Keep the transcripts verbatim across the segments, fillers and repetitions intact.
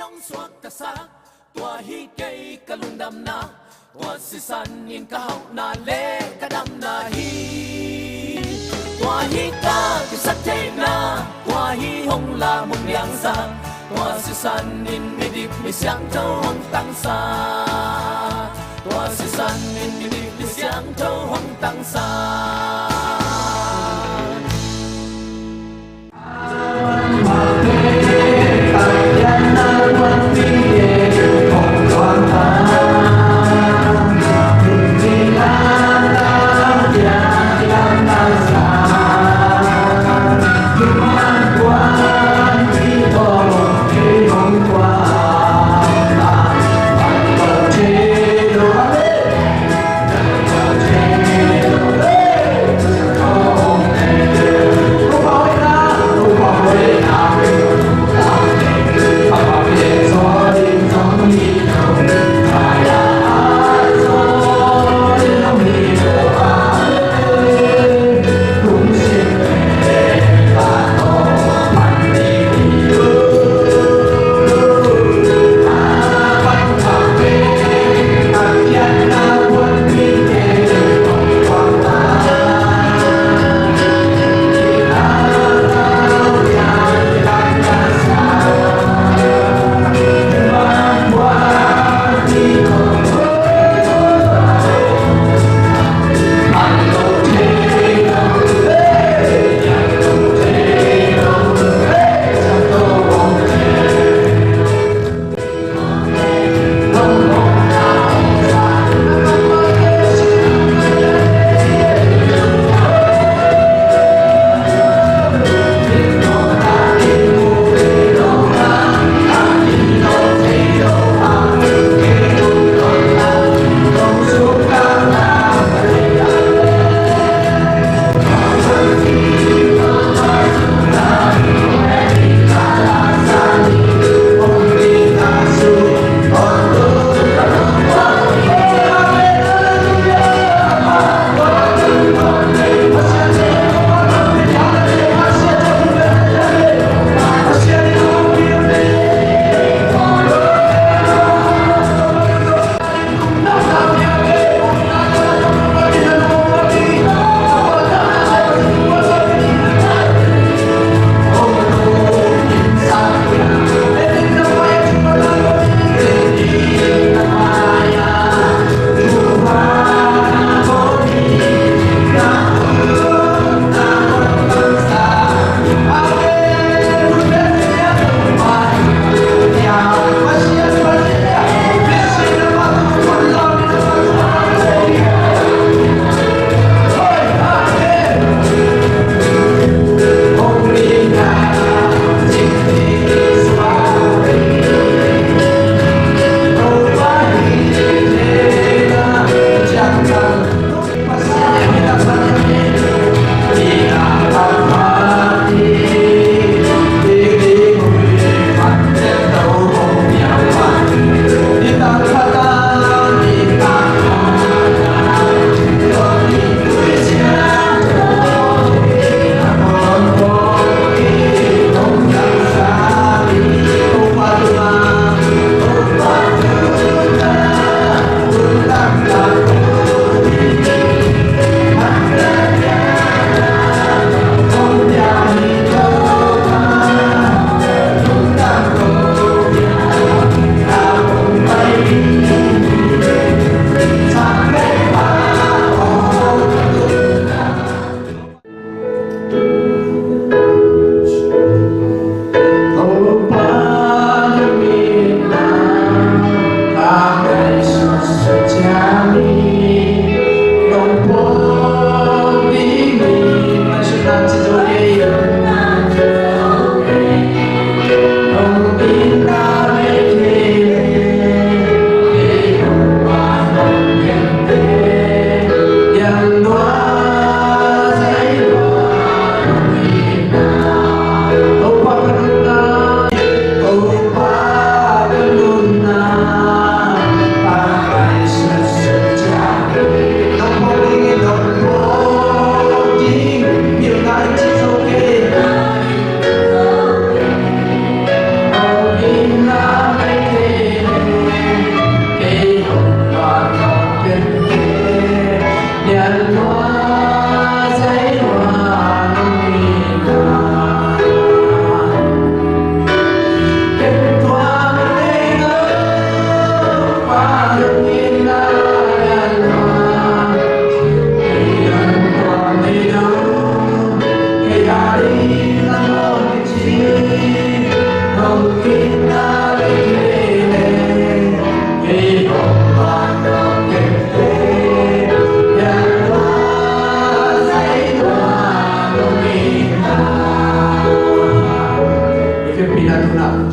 Hong suaktasak, tua hi kei ka lungdamna, tua sisan in ka hauhna le ka damna hi. Tua hi ka kisaktheihna, tua hi hong lamung liangsak, tua sisan in midik misiangtho hong tangsak, tua sisan in midik misiangtho hong tangsak.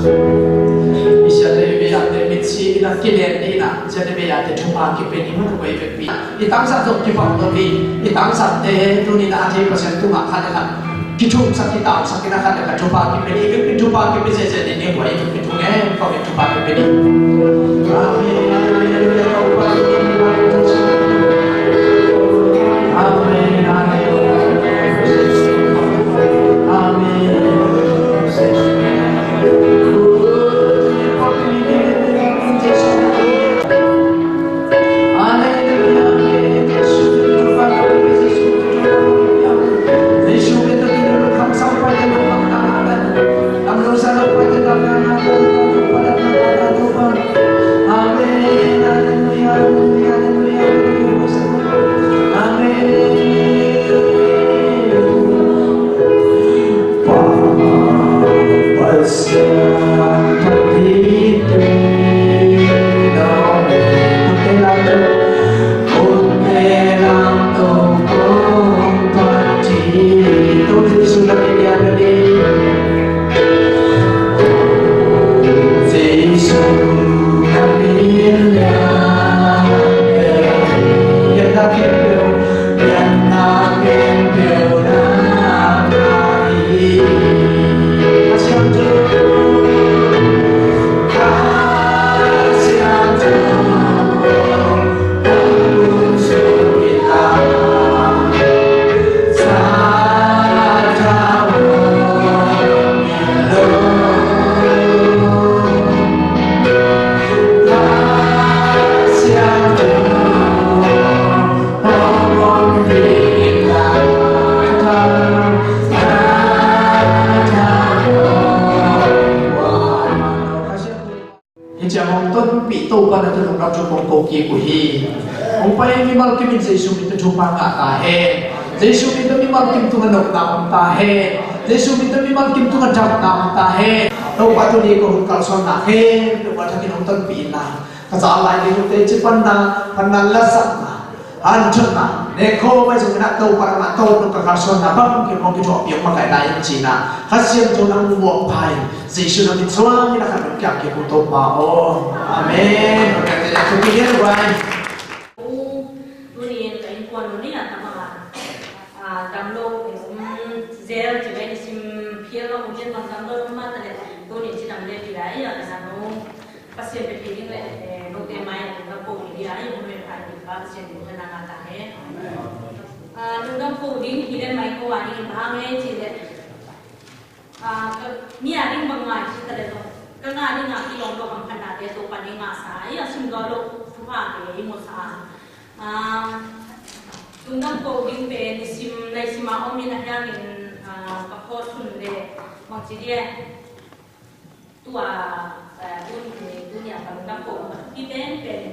I siate bia te mitsi in a kilen ni in a, i siate bia te thupha kipia ni, mah tuk a i vekpi. I tangsat zong kipang lo hi. I tangsat te tuni in a a thei Pasian tungah khat le khat kithumsak, kitausak in a khat le khat thupha kipia ni. I vekpi thupha kipia ziahziah ni, ni hua i vekpi thungen, Topa in thupha kipia ni. Amen. Amen. Amen. Hih ciang hong tonpih Topa na tun hong rak thu kong ko kik uh hi. Hong pai mimal kim in Jesu min tawh thupha ngah ta hen. Jesu min tawh mimal kim tungah nopna om ta hen. Jesu min tawh mimal kim tungah damna om ta hen. Topa tuni ko hun kalsuanna khempeuh a thakin hong tonpih in la, ka za lai ding uh teci panna, panna lasakna, hanthotna, nekho mai zong in a Topa nangmah tawh ka kalsuanna bang kim hong kithuahpih hong makaihna in ci-in a, Kha Siangtho nang muang pha in, Jesu na min suang in a khat hong kiang kik uh Topa aw. Amen. Tuni in ka innkuan uh ni a, tama a, damlo, um, zel ci mai ni sim phial lo, um, zel bang damlo, um, mah ta leh, tuni ci dam le pi lai a, ka sa no. Pasian pe pi ding le, eh, note mai a, ka po ni a, i hong me pha ni ka Pasian ding ka na nga ta he. Ah, lungdam ko ding hi den mai ko a ding in bang e ci le. Ah, ka, mi a ding bang ngai ci ta le lo. Ka nga ding a kilawm lo hamphatnate Topa ding a sa, i a sum lo lo thupha te i mu sa. Ah, lungdam ko ding pen i sim, nai sim a om in a hiangin, ah, ka kho sun le bang ci dia. Tua, eh, tuni, tuni a ka lungdam ko ka thupi pen pen.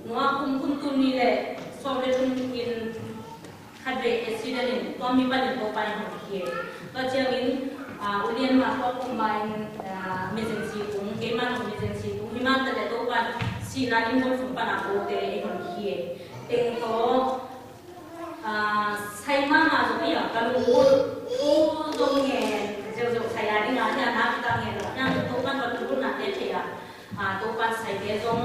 Nua kum kum tuni le sawm le thum in khatvei accident in tua mi panin Topa in hong khia. Tua ciangin, ah, ulian ma tua kum ma in, ah, emergency kum, keima emergency kum, himanta le Topa in sihna in hong sung pana kote in hong khia. Teng to, ah, sai mama zong hi a, ka lungkul, u zong ngen, zeu zeu sai a ding a, hi a na kita ngen lo, hi a Topa in ka lungkul na te thei a, ah, Topa in sai te zong,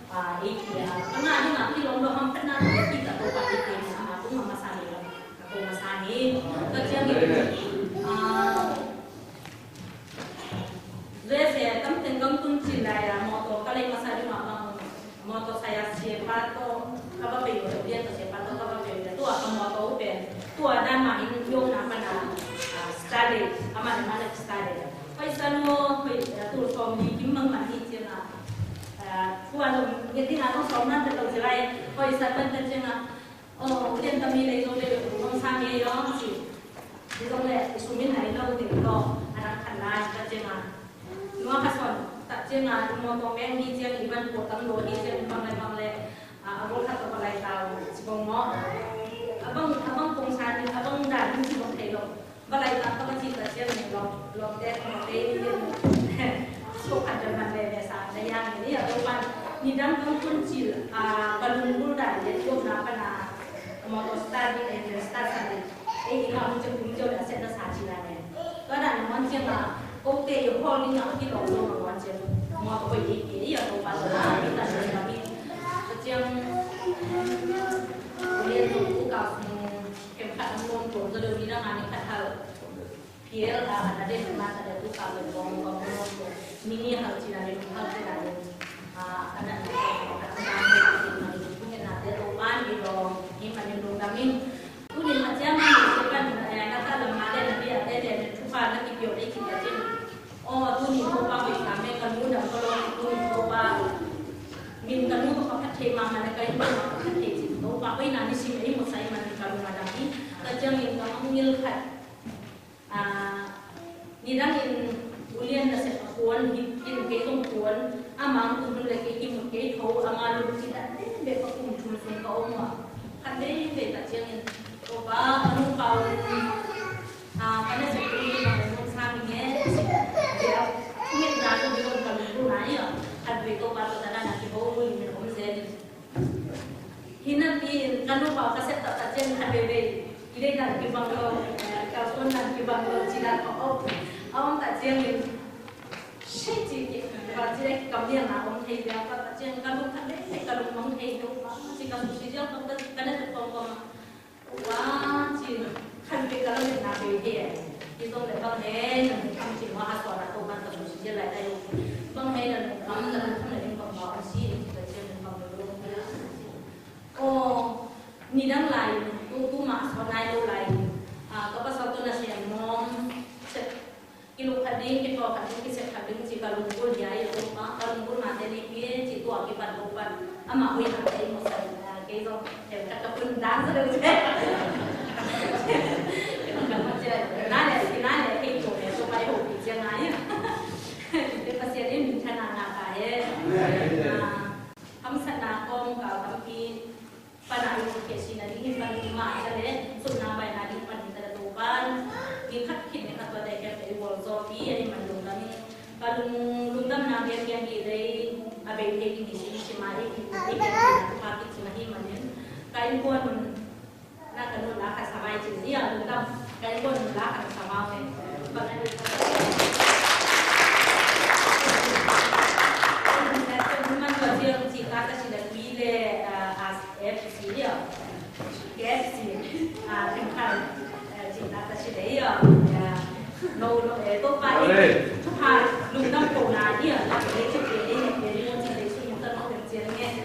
ah, ei thei a, ka na ding a kilawm lo hamphatna te kita Topa in ei thei a, tung a masa ni lo, ka ko masa ni, ka ciang ni, ah, U S A tam teng kam tun cin lai a, mawtaw ka lei masa ding a bang, mawtaw saya siapa tawh ka va pei uh, lian tawh siapa tawh ka va pei uh, tua ka mawtaw uh pen, tua dan mah in yawkna pan a, ah, start date, amah le amah le start date. Hoih sa lo, hoih, ah, tul sawm li kim bang mah hi ciang a, ah, tua zong nget ding a zong sawm nan te tawh ci lai, hoih sa pan te ciang a, Aw, u lian tami lei zong lei lei kong sang e yong ci. Ci zong leh i sum in nai lo ding lo, a dang khat lai ka ciang a. Nua ka son tak ciang a, i mawtaw meng hi ciang, i van pua tam lo hi ciang, bang lai bang leh, a, a bawl khat tawh ka lai tau, ci bang maw. A bang, a bang kong san, a bang dan, ci bang thei lo. Valai tang ka va cih ta ciang ni lawm, lawmte tawh te in, so khat dah man le ne sa na yang ni a, Topan nidang kong tun cil a, ka lungkul dan le tuamna pan a, mawtaw start ding a, engine start sa ding. Ei ing a hong ciang kum ciang le a set na sa cil a ne. Tua dan a hong ciang a, Kote i hall ding a kilawm lo a, tua ciang mawtaw hoih i kei a, Topa tawh na mi tan lo na mi. Tua ciang Ulian Zo tu ka sung khem khat a muan tuam zaw deuh ni dang a ni khat hal. Piel a, a na den ma ta deuh tu ka lo bawng bawng muan tuam. Mi ni hal cina le hal cina le. A, a na tu ka lo bawng bawng muan tuam. Ni na te Topa ni lo ni ma ni lo na mi. Tuni a ciang a ni ciang kan, eh, na ka lam ma le na bia te le na thupha na kipia ei kip a cin. Aw, tuni Topa hoih sa me ka nu dam ka lo, tuni Topa min ka nu ka phat thei ma ma na ka inn ka phat thei cin. Topa hoih na ni sim ei mo sai ma ni ka lu ma dam hi. Ka ciang in ka mang ngil khat. Ah, nidang in Ulian na sep a puan, hi in kei zong puan, a mang tu hun le kei kimut kei tho, a nga lum ci dan den be ka kum thum sung ka om ua. Khat den be ka ciang in, Topa, ka nu pau in, ah, ka na sep tu ni bang mun sa mi nge, be a, nget na tu bi on ka lum tu na ia, khat be Topa to ta na na ki bo li min om zen. Hi napi in ka nupa ka sep taktak ciang khat veivei i deihdan kibang lo, eh, kalsuandan kibang lo, cih dan a om, a om tak ciangin, "Shit," ci, ci, ci, kam lian a om thei lian taktak ciang ka lung khat veivei ka lung mang thei lo, ci ka susi ciang ka, ka na tuk kong kong a. Ua, ci, khan pek ka lametna bei thei a. Hi zong le bang he, na lungkham ci, ua, a suan a to man ka susi ciang lai lai. Bang he, na lungkham, na lungkham na ding bang ba, a si, ci ka ciang bang lo lo. Aw, nidang lai, tu, tu mah a suan nai lo lai. Ah, ka pasal tawh na sem mawng, sem, kiluk khat ding, kithaw khat ding, kisep khat ding, ci ka lunggulh hi a, i Topa, ka lunggulh mate ni pi, ci tua kipan Topan. Amah hoih na kei mawk sa, ah, kei zong, kei ka, ka pun dang sa deuh ci. Kei ka mawk ci lai, na le, na le, kei tua le, Topa i hopih ciang a, i. Kei Pasian in min thanna ngah ta hen. Ah, hamsatna kawmkal tampi pan a i khehsihna ding hi pan, mah ta le, supna baina ding pan hi ta le Topan. Ni khat khit ni khat tua te khempeuh i bawl zawpi a i man lungdam in. Ka lung, lungdamna biakpiak hi lei a bei thei ding hi sin, sima i, i, i biakpiakna thupha kicing ahi manin. Ka innkuan un na ka nu la khat sa mai cin hi a, lungdam. Ka innkuan un la khat sa mai. Bang a ni man tua ciang ci ta ka si da kui le, ah, ah, F C, K F C, ah, themkhat, eh, cih tak ka ci lei, ah, no, no, eh, Topa in, Amen. Thupha lungdam ko na hi, ah, tak lei cih lei, lei, lei, lei, lei, lei, lei, lei, lei, lei, lei,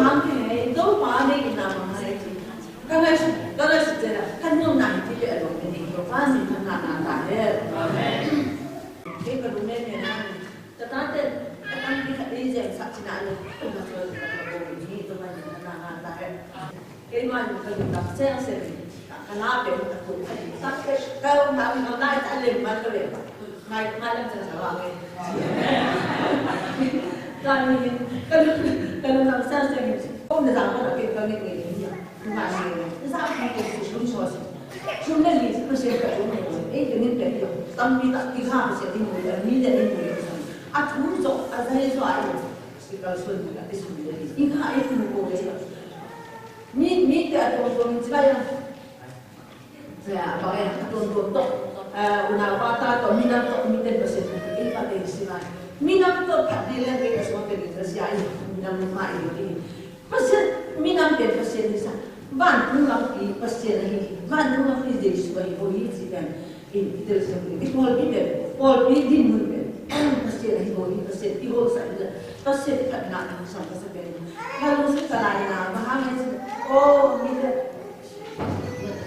Hang hi hei, Topa deihna mah hi hei. Ka ngaihsut, ka ngaihsut ciang a, ka nuamna hi ci peuh a dong hi, Topa min thang ngah ta hen. Amen. Kei ka lungnem hi hang. Ka tate, ka tampi khat ei zeng sak cih na lo, ka tate, ka tate, Topa min thang ngah ta hen. Keimah in ka lungdam semsem hi. Ka na pen ka tung ka ding tak pen ka na min ka na i ta lem man ka lem. Ngai, ngai lam sa sa wa ngai. Ka ni hin, ka lung, ka lungdam semsem hi. Ko na zang ko na pen ka ngai ngai hi. Ngai ngai ngai. Sa ka pen su lum so si. Lum na li sa ka sen ka lum ngai. Ei ka ngai pen yo. Tampi tak ti ha ka sen di mu ya. Mi le di mu ya. A thu zo, a zai zo a yo. Speaker sun ka ti sun ya. I ha ei thu ko ya. Mi, mi te a tuamtuam in ci lai a. Bang e, a tuamtuam tawh, eh, unau pa ta tawh, minam tawh, mite Pasian tawh, ei pa te si lai. Minam tawh phat ding leng ei ka suang te ding ka sia i, minam mah i ding. Pasian, minam te Pasian hi sa. Vantung lampi Pasian ahi, vantung lampi Jesu ahi, ko hi ci pen. I, i tel siam ding. I pawlpi pen, pawlpi dinmun pen. Pasian ahi, ko hi Pasian, i hol sa i, Pasian i phatna, i sang ka sa pen. Ka lungsim ka laina, bang hang e ci. Oh, mite.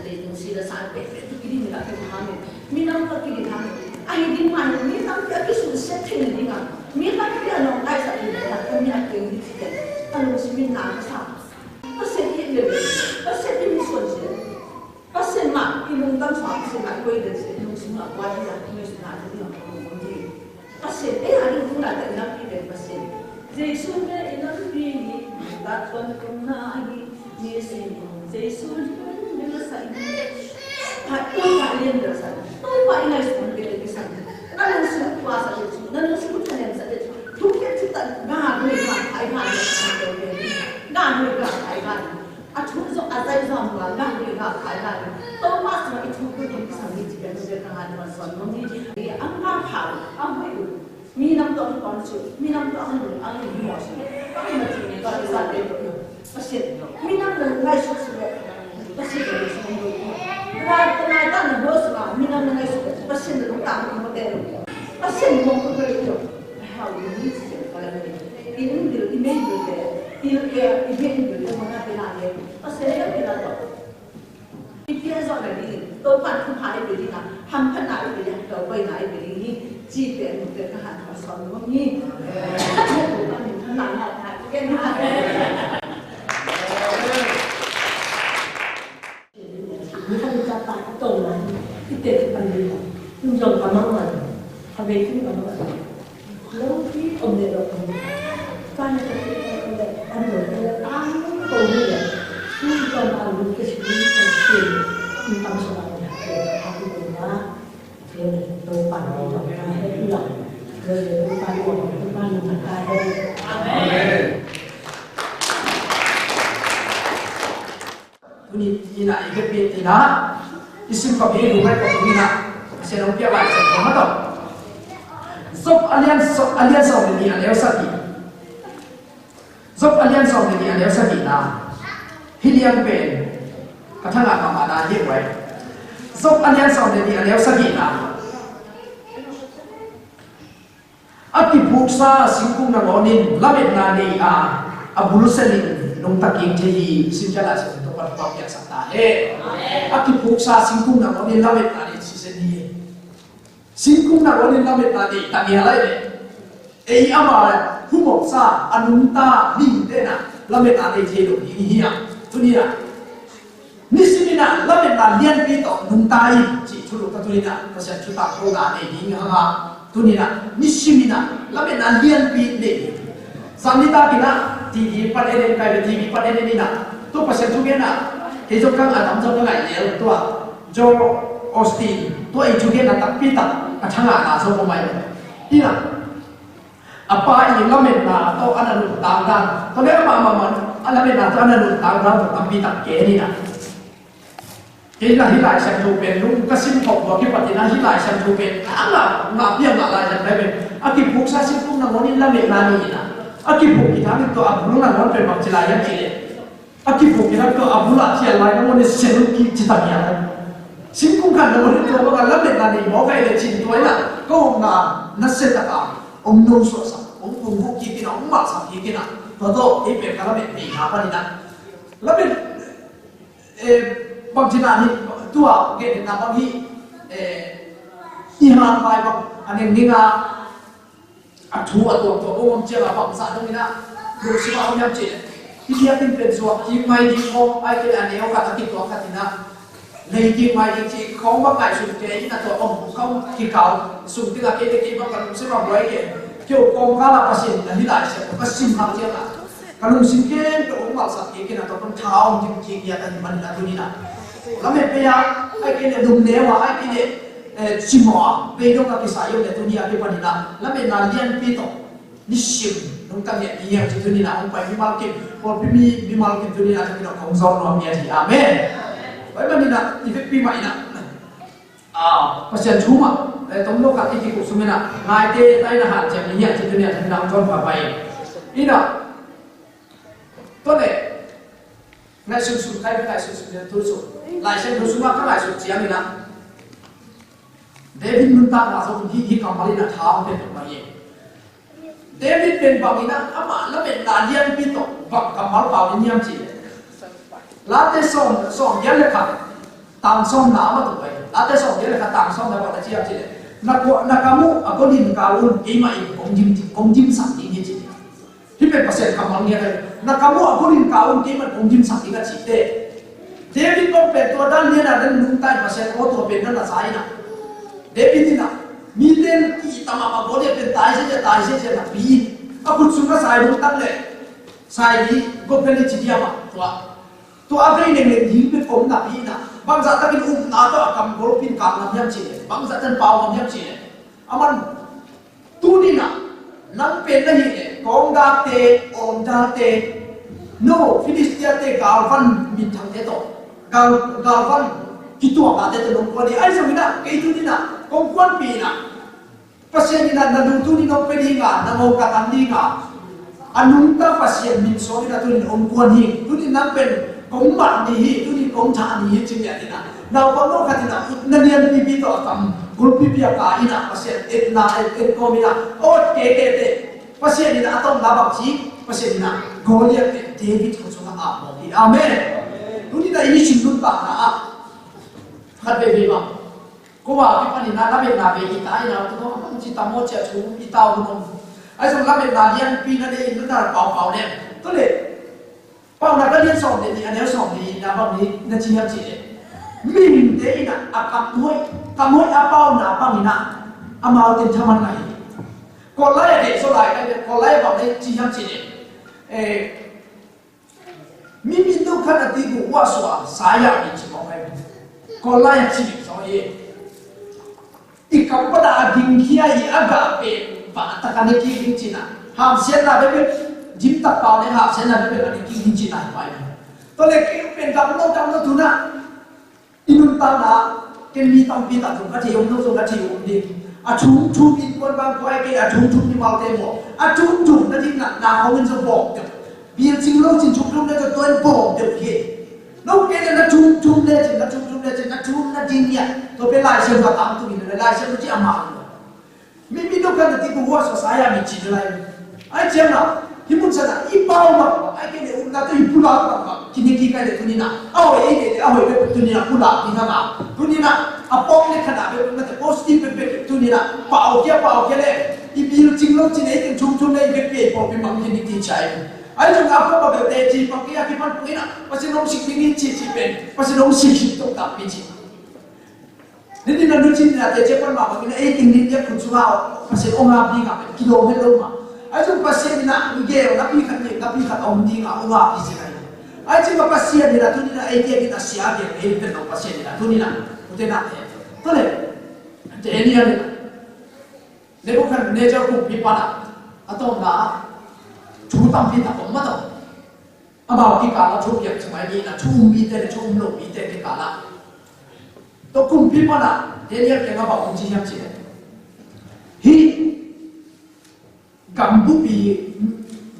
Leitung si la san pek pek tu kiding la kiding hang e. Minam ka kiding hang e. Ahi ding man, mi tampi a kisusia thei na ding a. Mi tampi a nong kai sa ding a, ka mi a keng ding ci ken. Ka lungsim in na ka sa. Pasian i le. Pasian i mi suan sia. Pasian mah i lungtang sa, Pasian mah i koi den sia. I lungsim a kua ding a, i lungsim na ding a, ka lungsim ding. Pasian, ei, a ding tung lai ta i lampi pen Pasian. Jesu pen i lampi hi, ta tuan tung na hi, ni sin Jesu pen i la sa hi. Ka Topa lian la sa, Topa i lai sun pen i sa. Na lungsim tua sa Jesu, na lungsim thanem sa Jesu. Thukhen thutan, ga hui ga, ai ga hui ga, ga hui ga, ai ga hui. A thu zong a zai zong hua ngah ding, ngah khai ngah ding. Topa sungah i thu kul ding kisam ding ci pia, nute ka ngah ding, suan mong ding. Ang ngah pha, ang hoih uh. Minam tawh ang pawng su, minam tawh ang lung, ang lung mawh su. Ang ma ci ni tawh i sa te tawh. Pasian, minam lung ngai suk su leh. Pasian lung suk lung. Ngai, ngai ta na bo su ma, minam lung ngai suk leh. Pasian lung ta ang lung te lung. Pasian mong ko ko lung. Hau lung ni ci pia ka lung ni. I lung dil, i mei dil te. I, i, i biak in bil tawh mawhna pia na hi. Pasal lian pia na tawh. I pian zawhna dingin Topa'n thupha i pia ding a, hamphatna i pia ding a, Topa i na i pia ding hi. Ci pia nute ka han ka sawn nuam hi. Topa min thang na na ta i pian na. Mi khan i tapa i tawm lai, i tek i pan ding. Kum zong ka mang lai, a vei kum ka mang lai. Lo pi om le lo om. Kan ka ti ka le an lo le an ko ni le. Kum zong an lo ke si ka si. Ni tam so ba ni ha ke ha ku ko na. Ke le to pa ni to ka he i la. Lo le to pa ni to pa ni ka he. Amen. Tuni in ah i biakpiak in ah i sim khop hi, i lungret khop in ah Pasian hong piak Lai Siangtho mah tawh. Job a lian sawm, a lian sawm le nih a neu sagih. Job a lian sawm le nih a neu sagihna. Hih lian pen ka thangah mahmah na hi uh ai. Job a lian sawm le nih a neu sagihna. A kiphuksa singkung nangawn in lametna nei a, a bul selin nungta kik thei hi. Simkhia Lai Siangtho pan hong piaksak ta hen. A kiphuksa singkung nangawn in lametna nei thisen hi. Singkung nangawn in lametna nei ta ngial lai leh, ei ama humopsa a nungta mihingte in ah lametna nei thei lo ding hi a, tuni in ah Nisimin ah lametna lianpi tawh nungta in cih thulu ka tuni in ah Pasian thutak tawh na nei ding hang a, tuni in ah nisimin ah lametna lianpi nei ding. Zan nitak in ah T V pan en en, kai ve T V pan en en in ah, tua Pasian thugen ah kei zong ka ngah, a tam zong ka ngaih lel, tua Joel Osteen tua i thugen a takpi tak ka thangahna zong om ai. In ah A pa i lametna tawh a na nuntak dan, tua leh amah mahmah a lametna tawh a na nuntak dan tawh tampi tak gen in ah. Kei na hih Lai Siangtho pen lung ka sim khawm tua kipat in ah hih Lai Siangtho pen a ngah, ngah piang ngah Lai Siangtho pen a kiphuksa singkung nangawn in lametna nei in ah. A kiphuk khit hangin tua a bul nangawn pen bangci lai hiam cih leh, a kiphuk khit hangin tua a bul ah thial lai nangawn in sen kik ci ta ngial lai. Singkung khat nangawn in tua bangah lametna nei mawk ahih leh cin tua in ah ka upna nasia tak a hong nosuahsak, hong pumvuk kik in ah, hong malsak kik in ah. Tua tawh ei pen ka lamet veina panin ah, lamet, eh, bangci na hi, tua gen na bang hi, eh, i hanmai bang a neng ning a, a thu a tuamtuam om om ciang a bangzah dongin ah lungsim ah om hiam cih leh, i biakinn pen zuak kik mai ding om, ahih kei leh a neu khat a kituak khat in ah lei kik mai ding cih khawng bang ngaihsun kei in ah, tua om khawng kikal sung ding a kei le kei bang ka lungsim ah buai kei. Kei uh kawmkal ah Pasian in ah hih Lai Siangtho ka sim hang ciang ah ka lungsim khempeuh hong malsat kik in ah, tua pan tha om ding kik ngiat ahih manin ah tuni in ah lamet bei a, ahih kei leh lum neu a, ahih kei leh, eh, cimawh a, bei dong a kisai om leh tuni a kipanin ah lametna lianpi tawh nisim nungta ngiat hi hang ci tuni in ah hong pai mimal kim, pawlpi mi mimal kim tuni in ah tuni in ah kong zawh nuam ngiat hi. Amen. Tua ahih manin ah i vekpi mah in ah, ah, Pasian thu mah, eh, tomno khat i kikup sung in ah ngaite taina hanciam hi hang ci tuni in ah tuni in ah hong zawn pha pai in ah, tua leh ngaihsunsun, kai ngaihsunsun lian thu sung, Lai Siangtho sungah ka ngaihsut ciangin ah David nuntakna zong hih, hih kammal in ah tha hong pia tuk mah hi. David pen bangin ah amah lametna lianpi tawh bang kammal pau in hiam cih leh, Late sawm, sawm giat le khat, tang sawmna amah tuk pai. Late sawm giat le khat, tang sawmna bang na ci hiam cih leh, na kua, na kam uh a golin kau un, keimah in kong dim, kong dimsak ding hi ci. Hih pen Pasian kammal ngiat ahi. Na kam uh a golin kau un, keimah in kong dimsak ding a cihte. David bang pen tua dan lian a na nungta in Pasian aw tua pen na na za in ah, David in ah mite in kihta mahmah Goliath pen tai sia sia, tai sia sia napi in, a khut sung a sai lungtang leh sai li gop pen i ci diam ah, tua, tua a vei lengleng ding bek om napi in ah, bangzah takin upna tawh a kam golpi in kap ngam hiam cih leh, bangzah takin pau ngam hiam cih leh, aman Tuni in ah nang pen na hih leh kawng dakte, awng dakte, no, Filistiate galvan minthangte tawh, gal, galvan kituaknate tawh nong kuan hi. Ahi zongin ah kei tuni in ah kong kuanpih in ah, Pasian in ah na lungtun in hong pia ding a, na ngawng ka tang ding a, a nungta Pasian min suang in ah tuni in hong kuan hi. Tuni in nang pen kong mat ni hi, tuni in kong thah ni hi ci ngiat in ah, naupang no khat in ah na lianpipi tawh a kam golpipi a ka in ah Pasian etna et, et kawm in ah, awt kekete, Pasian in ah a tawpna bang ci, Pasian in ah Goliath pen David khut sungah a mawk hi. Amen. Tuni in ah i nisim nuntakna ah khat veivei bang, ko a kipan in ah lametna vei i ta in ah, tua bang ci tam aw ci a thu i ta uh hun om. Ahi zong lametna lianpi na nei in na paupau leng, tua leh Paunak a lian sawm le nih, a neu sawm le nihna bang na ci hiam cih leh, mihingte in ah a kam hoih, kam hoih a pauna bangin ah amaute in thaman ngah hi. Kawllai a deih zaw lai, kawllai a bang na ci hiam cih leh, eh, mi minung khat a ti bu uah suah saya mi ci mawk hi. Kawllai a ci zaw hi. I kam pan a a dingkhia i a gah pen vah tak a ne kik ding cihna, hamsiatna bekbek, gym tak pau ne hamsiatna bekbek a ne kik ding cihna hi pai. Tua leh kei pen dam lo, dam lo tu in ah i nuntakna, ken mi tampi tak zong ka thei om lo, zong ka thei om ding. A thum thum innkuan bang kua, ahih kei leh a thum thum mimalte maw, a thum thum na ding na, na hong in zong bawm deuh. Bil cing lo cin thum thum ne zong tua in bawm deuh hi. No kei leh na thum thum lecin, na thum thum lecin, na thum na ding hi a. Tua pen Lai Siangtho a tangtung hi lo, Lai Siangtho ci a mah hi lo. Mi, mi no kan na ti ko hua sa sa ya mi ci lo lai. Ahih ciangin ah, hih mun sa na i pau mah, ahih kei leh upna tawh i pulak mah, kine kik kei leh tuni in ah, a hoih ei kei leh a hoih bek tuni in ah pulak ding hang a. Tuni in ah, a pawng leh khan a bek, upna tawh positive bek bek tuni in ah, pau kia, pau kia leh, i bil cing lo cin ei teng thum thum leh i bek pi ei pawlpi mang kine kik ci ai. Ahi zong a pawng bek teci pang kei a kipan pang in ah, Pasian hong sik ding hi ci ci pen, Pasian hong sik sik tawh takpi ci. Nitin a nucin in a teci pan mah bangin a ei ting nin a khut sungah Pasian hong ngap ding a pen kilawm het lo mah. Ahi zong Pasian in ah i gel napi khat nin napi khat a om ding a hong ngap hi ci ai. Ahi zong a Pasian in ah tuni in ah ei gel in a sia gel ei pen lo Pasian in ah tuni in ah ute nate. Tua leh Daniel in ah Nebuchadnezzar kumpi pan ah a tawpna ah thu tampi tak om mah tawh. Amau kikal ah thu piak ci mai ni in ah, thu um mite le thu um lo mite kikal ah. Tua kumpi pan ah Daniel kiangah bang hong ci hiam cih leh, hih gambupi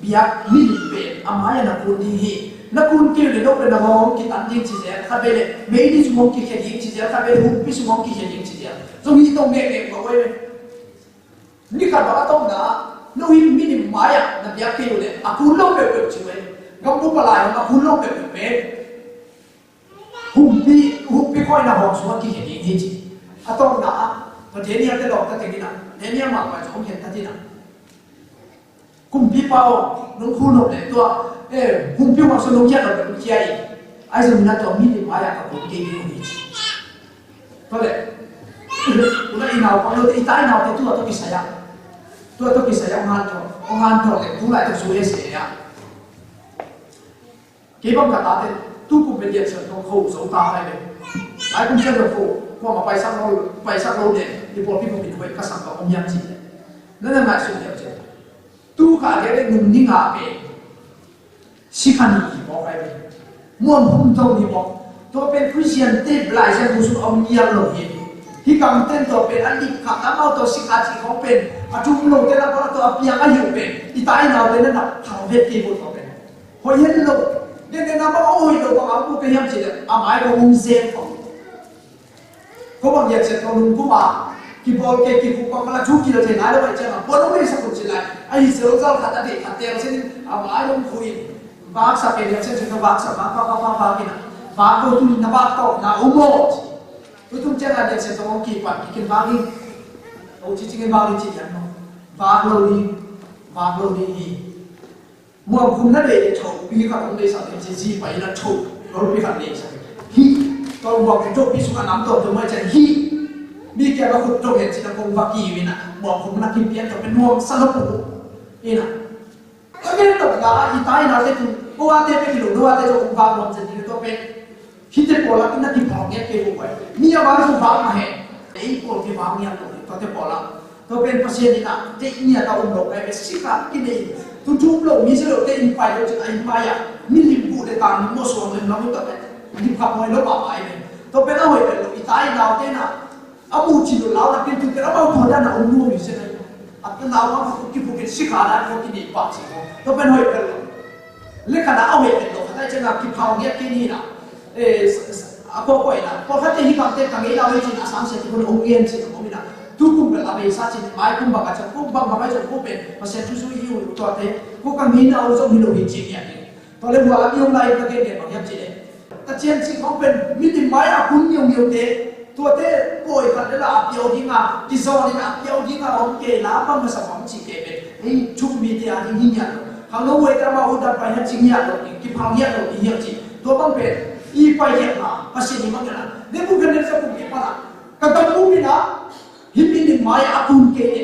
biak milim pen a mai-ah na kun ding hi. Na kun kei uh leh no pen na ngawng kitan ding ci zel, khat vei leh meidi sung hong kikhia ding ci zel, khat vei leh humpi sung hong kikhia ding ci zel. Zong hih tawh ngekngek mah uh ei ve. Ni khat bang a tawpna ah, no hih milim mai-ah na piak kei uh leh a kun lo peuhpeuh ci uh e. Gambup a lai hong a kun lo peuhpeuh pen humpi, humpi khuaina huang sungah kikhen ding hi ci. A tawpna ah tua Daniel te lawmta teng in ah, Daniel mah pai zong khen ta ding ah, kumpipa aw, nong khul nop leh tua, eh, humpi huang sung nong khiat nop leh nong khia in. Ahi zongin ah tua milim mai-ah ka kun kei ding uh hi ci. Tua leh, tua leh i naupang lote, i tai naute tua tawh kisai ah, tua tawh kisai ah hong hanthawn, hong hanthawn leh tu laitak U S A ah kei bang ka tate tu kum pen liansiam tawh kho zo ta hai ve. Lai kum sia zong kho, kuamah paisak lo, paisak lo den, i pawlpi kum in hoih ka sam ka om hiam cih leh, na na ngaihsun hiam cih leh, tu kha a gen leh nung ni nga pen sikha ni hi mawk hai ve. Muam hum thong hi mawk. Tua pen Khristian te Lai Siangtho sung a om ngiat lo hi. Hih kamten tua pen a lik khat amau tua sikha cih khawng pen a tum lote na pawh tua a piang a hi uh pen i tai naute na na thang vet kei uh tua pen. Hoih hen lo. Dende na bang a hoih lo bang a um uh ka hiam cih leh a mai kong um zen kong. Ko bang liansiat ko nung kuma kibawl kei kikuk bang mala thu kil thei nai lo ai ciang a buan hong leisak un ci lai. A hi sel zal khat a deih khat teel sin in a mai hong khu in. Vaksak kei liansiat sin ka vaksak vak vak vak vak vak in a vak ko tu in na vak tawh na um maw. Tutung ciang a liansiat ko hong kipan kikin vak in. Ko ci cingin vak in ci lian maw. Vak lo ding. Vak lo ding hi. Muam khum na lei le thopi khat hong leisak ding ci zi pai na tho. Golpi khat leisak hi. Tol muam khum thopi sungah nam tawm tawm mai cian hi. Mi kia ka khut tawm hen ci na kong va ki wi na. Muam khum na kim pian tawm pen nuam sa lo pu. Ina. Ka gen tawm la i tai na te tu. Ko wa te pe ki lo, no wa te tawm kong va nuam cian ding tawm pen. Hihte pawlak in a kiphawk ngiat kei uh pai. Mi a vang zong vak mah hen. Ei pawl kei vak ngiat lo hi, tuate pawlak. Tua pen Pasian in a deih ngiat a um lo kai ve, sikha kinei. Tutu um lo mi si lo te in pai lo cin a in pai a. Mi lim buh le tang lim mawh suang lem lam uh tua pen. Lim khat mawi lo mah pai ve. Tua pen a hoih pen lo i tai naute na. A muh cin lo lau na pen tu pen a mau tua dan a um nuam hi se na. A pen lau ma kiphukin sikha dan ko kinei pah cin ko. Tua pen hoih pen lo. Le khat a a hoih pen lo khat a i ciang a kiphawk ngiat kei ni na. Eh, s-, s-, a kawkawina pawlkhatte hih bangte ka ngei lau hi cin a samsia kikun hong ngen cin hong om ina. Tu kum bel a beisa cin mai kum bang a ciang kum bang bang a ciang kum pen Pasian thu zui hi uh tuate ko ka ngeina uh zong hi lo hi cin ngiat hi. Tua le hua a mi hong lai ka gen ngen bang hiam cin e. Tacian cih khawng pen milim mai a kun ngiaungiaute tuate pawi khat le la a piau dinga kizawn in a piau dinga hong kei la bang masa bang cih kei pen. Hei, thuk mite a ding hi ngiat lo. Khangno huaite amau uh dan pai hiat ci ngiat lo ding, kiphang ngiat lo ding hiat ci. Tua bang pen i pai hiat na Pasian i mang hiat na Nebuchadnezzar kumpipa na ka gam um ina hih milim mai a kun kei le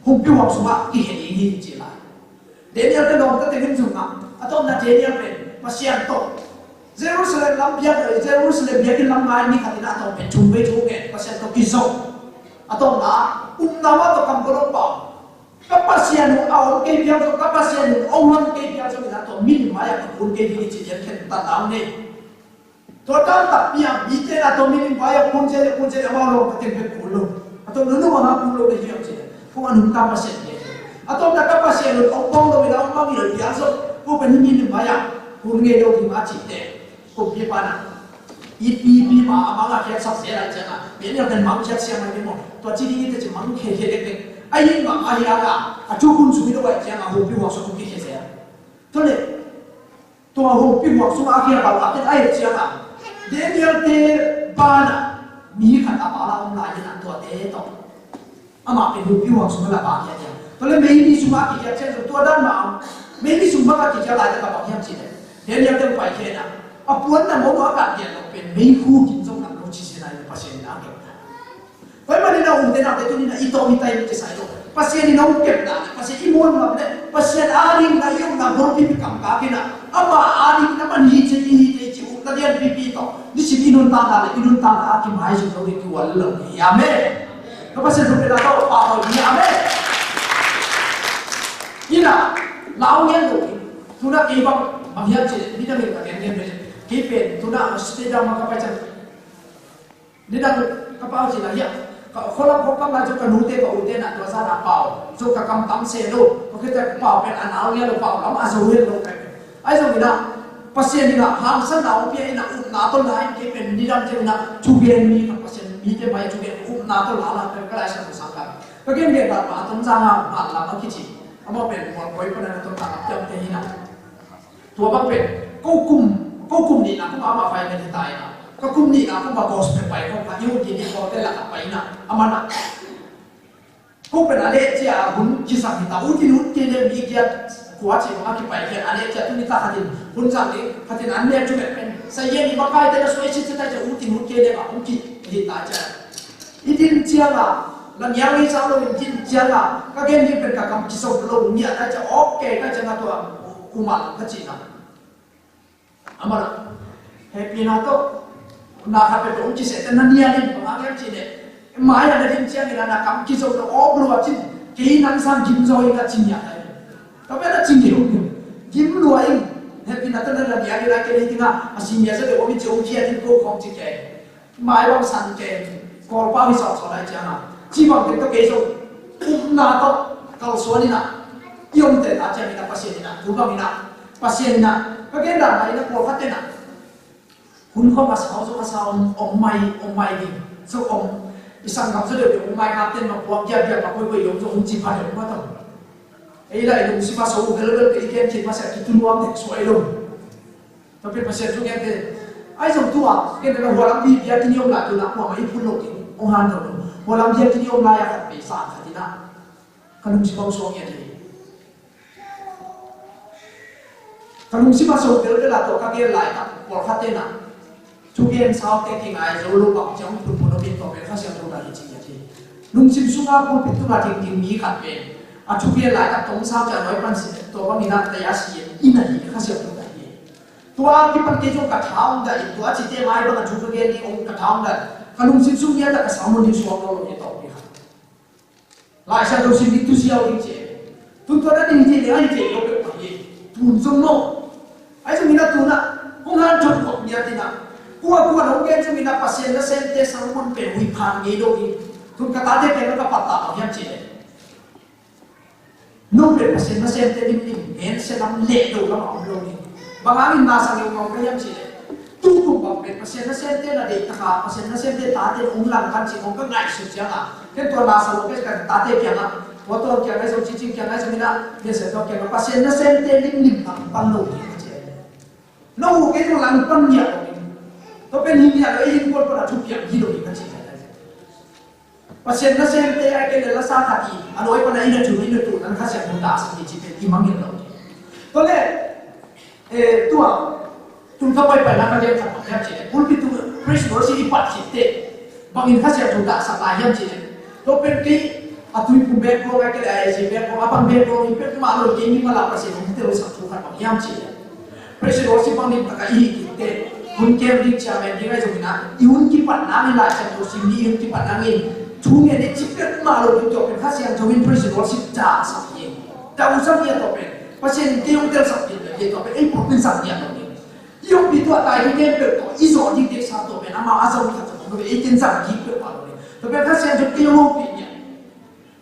humpi huang sungah kihia ding hi ci lai. Daniel te lawmta tengin zong a a tawpna Daniel pen Pasian tawh Jerusalem lam biak lo, Jerusalem biakinn lam ngai ni khat ina a tawp pen thum vei thu ngen Pasian tawh kizong. A tawpna upna mah tawh kam ko lo pau. Ka Pasian uh a om kei piang zong, ka Pasian uh a om kei piang zong ina tua milim mai-ah ka kun kei ding i ci lian khen ta nau nei. Tua dan takpi a mite na tua milim mai-ah kun cia le kun cia le amau lo ka teng bek kun lo. A tua nunu mah kun lo na hiam ci le. Kong a nungta Pasian kei. A tua na ka Pasian uh a om bang lo ina a om bang i lo piang zong. Ko ka ni milim mai-ah kun ngei lo ding a ci te. Kumpipa na i pipi ma a mang a khiatsak zel a ciang a Daniel pen mang khiat siang a ni maw? Tua ci ding i te ci mang khia khia dek dek a hi mang a hi a ka a thu kun sung i lo a ciang a humpi huang sung ki khia zel. Tua le tua humpi huang sung a khia kal a pen a hi ciang a Daniel te ban a mi khat a pala om lai in a tua te tawh. Amah pen humpi huang sungah la bang hiat hiam? Tua le meini sungah a kikiat cian zong tua dan mah a om. Meini sung bangah kikiat lai le ka bang hiam cih le Daniel teng pai khia in a puan na mawh a kah kiat lo pen meikhu kim zong nang lo ci sia nai Pasian in a kepna. Pai manin a umte nangte tuni na i tawh i tai kisai lo Pasian in a hong kepna le Pasian i muan ngam le Pasian a ding na i umna golpi pi kam kak in a ama a ding na man hi ci i hi te ci umna lian pipi tawh. Nisim i nuntakna le i nuntakna a kimaizum lo ding kihual lo hi. Amen. Ka Pasian thupina tawh pahtawi hi. Amen. Ina lau ngen lo hi. Tuna kei bang bang hiam ci le nidang in ka ngen ngen ve le kei pen tuna stadium ma ka pai ciang nidang ka pau ci la hiam. Ka khualam khuakam lai zong ka nute ka ute na tua zan a pau zong ka kam tam se lo. Ka khete pau pen a nau ngen lo pau lam a zo hian lo kai pen. Ahi zongin ah Pasian in ah hangsanna hong pia in ah upna tawh la in kei pen nidang teng in ah thugen mi khat Pasian mite mai thugen upna tawh la la pen ka Lai Siangtho sang ka. Ka gen gen dan mah a Tonzang ah man lam a kici. Amah pen mualpho i pan a na tawh tangah piangte hi na. Tua bang pen ko kum, ko kum nihna kum a amah vai na hi ta hi na. Ka kum nihna kum a gospel pai khawm kha i hun kik ding kawlte lakah pai na. Amah na. Ko pen a leh cia a hun kisam hi ta. Ut in ut kei leh mi giat kua ci bang a kipai kei a leh cia tuni ta khatin hun zang ding khatin an leh cu pen pen. Sa yen i makaite na suai cit cit ta cia ut in ut kei leh a hun ki hi ta cia. I din cianga, na niang i sa lo in din cianga, ka gen ding pen ka kam kiso lo ngiat ka cia, ok, ka cia na tua kumal ka ci na. Amana, happy na to, na ka pe to ci se na niang in pa ngiat ci ne. Mai na din ciang na kam kiso lo ok lo a cin, kei nang sam gim zo i ka cin ya. Ka pe na cin ni lo. Gim lo in, happy na to na niang i la ke ni tinga, a senior sa de o mi ci o ci a din ko khong ci ke. Mai bang san ke, Kawlpau hi sawtsawt lai ciang a. Ci bang tek tawh kei zong, upna tawh, kalsuan in a, i omte ta ciang in a, Pasian in a, tu bang in a, Pasian in a, ka gen dan mai in a, pawlkhat in a. Hun khawng a sau zong a sau om, om mai, om mai ding. So om, i sanggam so deuh deuh om mai ngap ten ma puak giat giat ma koi koi i om zong hun ci pha deuh ma tawh. Ei lai lungsim a so velvel ka i gen cin ma sia ki tu nuam dek suai lo. Tapi Pasian thu ngen te. Ai zong tua, ngen te na hualam bi bia kini om lai tu na, hualam i phun lo ding, ong han lo. Hualam bia kini om lai a khat pe sa khat ina. Ka lungsim bang suang ngen te. Ka lungsim a so tel tel a to ka gel lai ta, pawlkhat te na. Thu gen sau te kingai zo lo bang ciang phun phun lo min to pen Kha Siangtho ta hi ci ngen te. Lungsim sunga pulpit tunga ding ding mi khat pen. A thu gen lai ta tong sau ciang noi pan si to bang ina ta ya si ina hi Kha Siangtho ta hi. Tua kipan kei zong ka thaung dah in, tua cite mai bang a thu ka gen ding ong ka thaung dah. Ka lungsim sung nia dah ka samun ding suak lo lo nia tawh pi kha. Lai Siangtho sim ding tu siau ding ci. Tun tua na ding ci ding ai ci lo pek pa hi. Tun zong lo. Ai zong ina tuna. Kong han thot kok nia tina. Kua kua lo gen zong ina Pasian na sem te samun pe hui phan ngei lo hi. Tun ka tate pe ka pat ta pa hiam ci le. No pen Pasian nasemte limlim, ngen se lam leh lo lam a om lo ding. Bang hangin na sang lo ngau ka hiam cih leh, tukum bang pen Pasian nasemte na deih taka, Pasian nasemte tate ong lang kan cih ngau ka ngaihsut ciangin, ken tua na sang lo pen ka tate kiangah, tua tua kiangah zong, cicing kiangah zong inah, ngen se tua kiangah Pasian nasemte limlim lam pan lo ding ka ci. No uh kei zong lam pan niah lo ding. Tua pen hi niah lo, ei innkuan pan a thupiang hi lo ding ka ci. Pasian nasemte a kei le lasa khat i a lawi pana inn a tu, inn a tu nan Kha Siangtho dahsak hi ci pen i mangngilh lo. Tua le, eh, tua tun ka paipaina ka gen khat bang hiam ci le, pulpit tung praise worship i pat khit teh bangin Kha Siangtho dahsak lai hiam ci le, tua pen kei a Tuiphum background a kei le a AG background a bang background hi pek mah lo, kei mimal a Pasian hong telsak thu khat bang hiam ci le. Praise and worship bang lim taka i hi kik teh, hun kem ding, chairman ding ahi zongin ah, i hun kipat nangin Lai Siangtho sim ni, i hun kipat nangin thu ngen i cih pek mah lo ding, tua pen Kha Siangtho in praise and worship dahsak hi. Dahsak hi a, tua pen Pasian in kei hong telsak ding hi a, tua pen ei pawlpi in zang hi a, tua pen i hong pi tua tai hi ngen pek tua i zawh ding ding sa, tua pen amah a zong khat zong tua pen ei ken zang ding pek mah lo ding, tua pen Kha Siangtho kei hong pi hi a.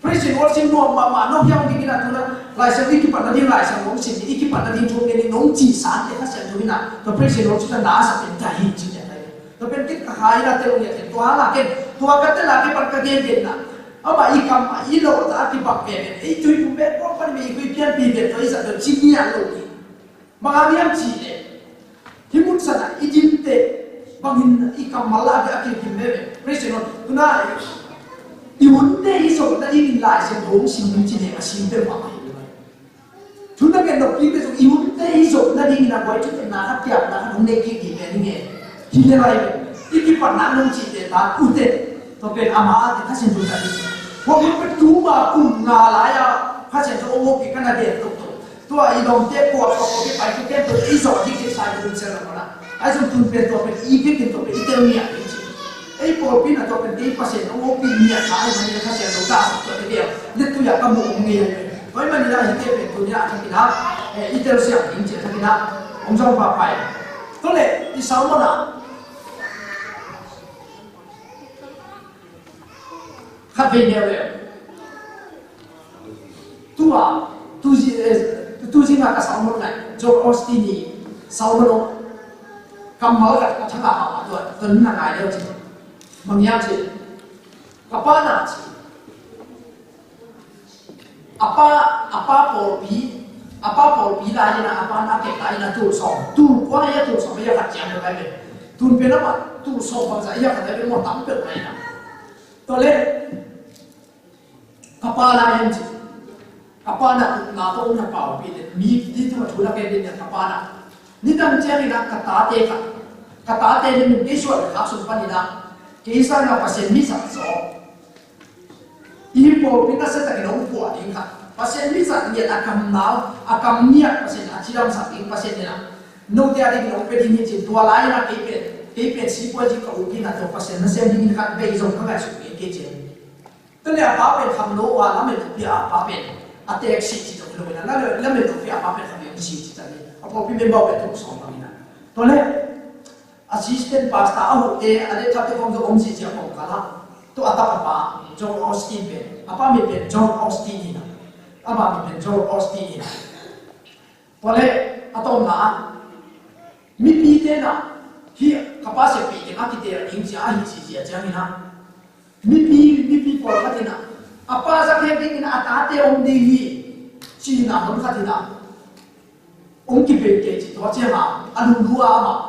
Praise and worship nuam mahmah, no hiang dingin a tuna Lai Siangtho i kipat nading, Lai Siangtho hong sim ding, i kipat nading thu ngen ding nong cihsa in teh Kha Siangtho in a, tua praise and worship na na sa pen ta hi ci pen ta hi. Tua pen kit ka hai na tel ngiat hi, tua hang a ken, tua ka tel a kipan ka gen gen na. Amah i kam a i lo ta a kipak pen pen, ei tui kum pen pawng pan mi i kui pian pi pen tua i zat pen ci ngiat lo ding. Bang hang hiam cih leh, hih mun sanah i dimte bangin i kammal ah a kilkim veve. Praise the Lord. Tuna i hunte i zawh nadingin Lai Siangtho hong sim ding ci leh a sim peuhmah hi lo. Thu na gen nop kik te zong i hunte i zawh nadingin a buai thukhenna khat, piakna khat hong nei kik ding pen hi nge. Hi le lai ve. I kipatna nong cihte ta ute. Tua pen amah a te Kha Siangtho ta hi ci. Hua mun pen tuma kum nga lai-a Kha Siangtho hong hopih ka na gen toktok. Tua i lawmte kua kua kua kipai thu kem tua i zawh ding ding sa i kum sel lamana. Ai zong tun pen tua pen i bikin tua pen i tel ngiat ding ci. Ei pawlpi na tua pen kei Pasian hong hopih ngiat sa ai mani Kha Siangtho ta sa tua te kei a. Let tu ya ka mu om ngei ai. Tua i mani na hi te pen tu ni a thakin a. Eh, i tel siang ding ci a thakin a. Om zong pa pai. Tua le i Salmon a. Khat vei leuleu. Tua, tu zi, eh, tu zinga ka Salmon ngai. Joel Osteen i Salmon ong. Kammal ka, ka thanga hau a tua, tua nuna ngai leu ci. Mangia ci. Ka pa na ci. A pa, a pa pawlpi, a pa pawlpi lai-in a, a pa na kek lai-in a tul sawm. Tul kua hi a, tul sawm hi a, khat ciang lo lai ve. Tun pen a mah tul sawm bangzah hi a, khat lai ve, maw, tam peuh lai-in a. Tua leh ka pa lai-in ci. Ka pa na, na tawh na pawlpi le mi di tu a thu na ken din ka pa na. Nidang ciangin a ka tate kha, ka tate nih min kei suan le khak sung panin a, kei sangin a Pasian mi zat zaw. I pawlpi nasia takin hong puah ding kha. Pasian mi zat ngiat a kam nau, a kam ngiat Pasian a cidam sak ding Pasian in a. Note a dingin hong pia ding hi ci, tua lai-in a kei pen, kei pen sipuai ci ka u pi na tua Pasian nasia dingin khat bei zong ka ngaihsut kei kei ci. Tua leh a pa pen kham lo a, lamet pi a pa pen a tek si ci zong lo in a, la, lamet pi a pa pen kham lo si ci ta ni. A pawlpi member pen tul sawm bang in a. Tua leh assistant pastor a hote, a leh thate kong zo om si ci a kong kal a. Tua a tak a pa, John Osteen pen. A pa min pen John Osteen hi na. A pa min pen John Osteen hi na. Tua leh a tawpna ah, mipite na, hi ka pa siapi teng a kiteel ding ci a hi ci ci a ciangin a. Mipi, mipi pawlkhat in a, a pa zak het dingin a tate om ding hi, ci-in a hun khat in a. Hong kipei kei ci tua ciang a, a lungdua amah.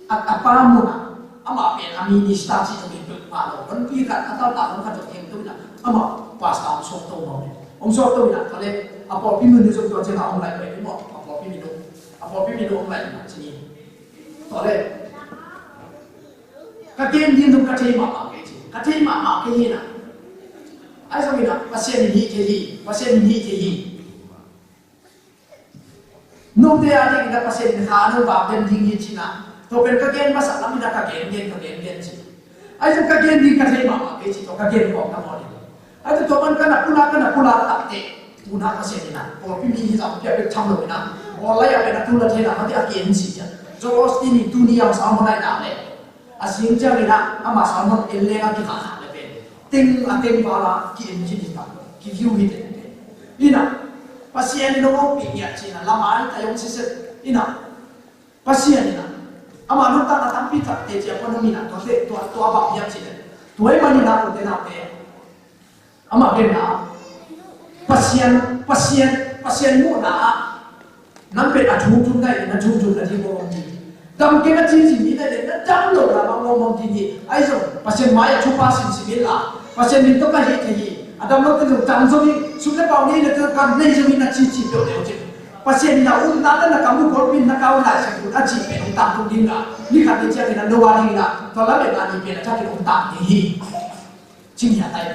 A, a pa mun ah, amah pen a minister ci zong hi peuhmah lo. Honpi khat, a taltak hong khat zong khempeuh in ah, amah pastor hong sawlto mawk hi. Hong sawlto in ah, tua leh, a pawlpi mun hi zong tua ciang a hong laih peuh hi mawk, a pawlpi min uh, a pawlpi min uh hong laih in ah, ci ni. Tua leh, ka gen ding zong ka thei mahmah kei ci. Ka thei mahmah kei hi in ah. Ahi zongin ah, Pasian in hih thei hi, Pasian in hih thei hi. Note a dingin a Pasian in kha a no vak den ding hi ci-in a. Tua pen ka gen masa lam in a ka gen gen, ka gen gen ci. Ahi zong ka gen ding ka thei mahmah kei ci, tua ka gen khawm na maw ding. Ahi zong tua man ka na pulak, ka na pulak takte. Tuna Pasian in a, pawlpi mi hi zong pia bek tham lo in a. Bawl lai a pen a tu la thei na, mate a ki-en ci a. Joel Osteen in tuni a sermon lai na le. A sing ciangin ah, ama sermon en leng a kikha kha le pen. Teng a teng val a ki-en ci ding ta. Ki view hi teng teng. Ina, Pasian in hong pih ngiat cihna, lamai ta hong siset. Ina, Pasian in ah, ama nuntakna tampi tak teci a pon hong ina, tua te, tua, tua bang hiam cih le. Tua ahih manin ah, ute naute. Amah genna Pasian, Pasian, Pasian muhna ah nang pen a thumthum na in na thumthum na ding mawngmawng ding. Dam kei na cici mi na in na dam lo na mawngmawng ding hi. Ahi zong Pasian mai a thupha simsim inla Pasian min tawh ka hih thei hi. A dam lo te zong dam zo hi. Sum le pau nei le te kan nei zo hi na cici peuh deuh cin. Pasian in a um na te na ka mu golpin na kau lai sak a cih pen hong tangtung ding la. Ni khat ni ciangin a no a ding la. Tua la pen a ni pen a thakin hong tang ding hi. Cing hi a tai.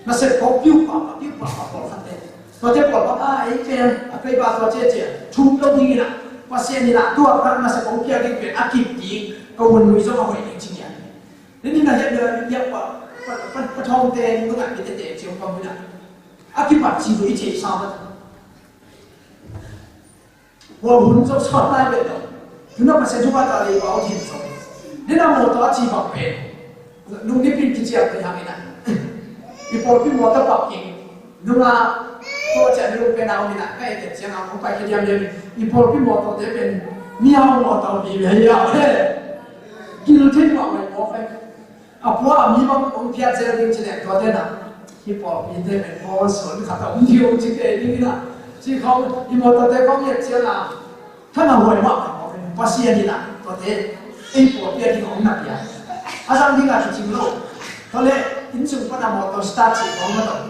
Nasep kong piu pahpah, piu pahpah pawlkhatte. Tuate pawlkhat a ei pen a pei ba tua ciacia thum lo ding ina Pasian ina tua khat nasep kong piak ding pen a kip ding ka hun nui zong a hoih ding cing hi a. Ni ni na hiat na hiat pa pa pa pa thawngte nungah ni tete ciong pa muna a kipat ci lo i thei sa ma. Hua hun zo sawt lai ve lo. Tuna Pasian thupha ta lei pau thin zo. Nina mawtaw a ci bang pen. Nung nipin kiciam te hang ina. I pawlpi mawtaw bang king. Nunga tua cia ni lung pen a ong ina. Ka e te ciang a ong pai kiciam liam. I pawlpi mawtaw te pen. Ni a ong mawtaw ni ve ya. Gil thei bang mai mawtaw. A pua a mi bang hong phiat zel ding ci leng tuate na. Hi pawlpite pen pawl sun khat a om ding hong ci kei ding ina. Ci khong i mawtawte khong i et ciang a. Thang a huai mah mah khong Pasian ina. Tuate ei pawlpi a ding hong na pia. A zang ding a kicing lo. Tua le inn sung pan a mawtaw start ci khong mah tawh.